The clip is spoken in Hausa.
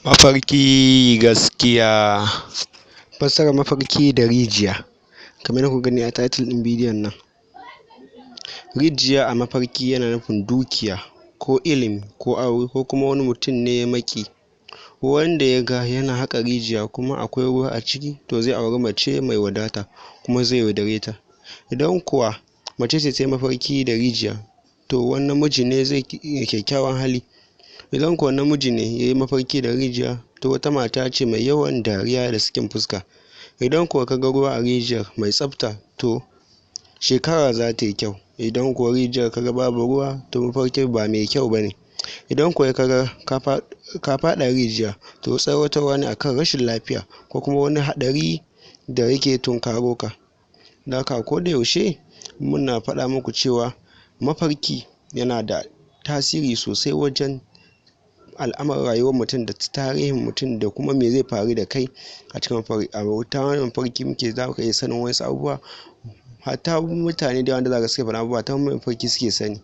Mafarki gaskiya. Fassarar mafarki da rijiya. Kamar yadda kuka gani a title ɗin bidiyon nan, rijiya a mafarki yana nufin dukiya ko ilimi ko aure ko kuma wani mutum ne maƙiyi wanda ya ga yana haƙa rijiya kuma akwai ruwa a ciki, to zai auri mace mai wadata kuma zai yaudare ta. Idan kuwa mace ce tayi mafarki da rijiya, to wani namiji ne zai iya kyakkyawan hali. Idan kuwa namiji ne yayi mafarki da rijiya, to wata mata ce mai yawan dariya da sakin fuska. Idan kuwa ka ga ruwa a rijiyar mai tsafta, to shekara za ta yi kyau. Idan kuwa rijiyar ka ga babu ruwa, to mafarkin ba mai kyau ba ne. Idan kuwa ka ga ka faɗa rijiya, to tsawatarwa ne akan rashin lafiya ko kuma wani haɗari da yake tunkaro ka. Don haka a koda yaushe muna faɗa muku cewa mafarki yana da tasiri sosai wajen al'amuran rayuwar mutum da tarihin mutum da kuma me zai faru da kai a cikin mafarki. A ta hanyar mafarki muke za ka iya sanin wasu abubuwa, hatta mutane da yawa da za ka suke faɗan abubuwa ta mafarki suke sani.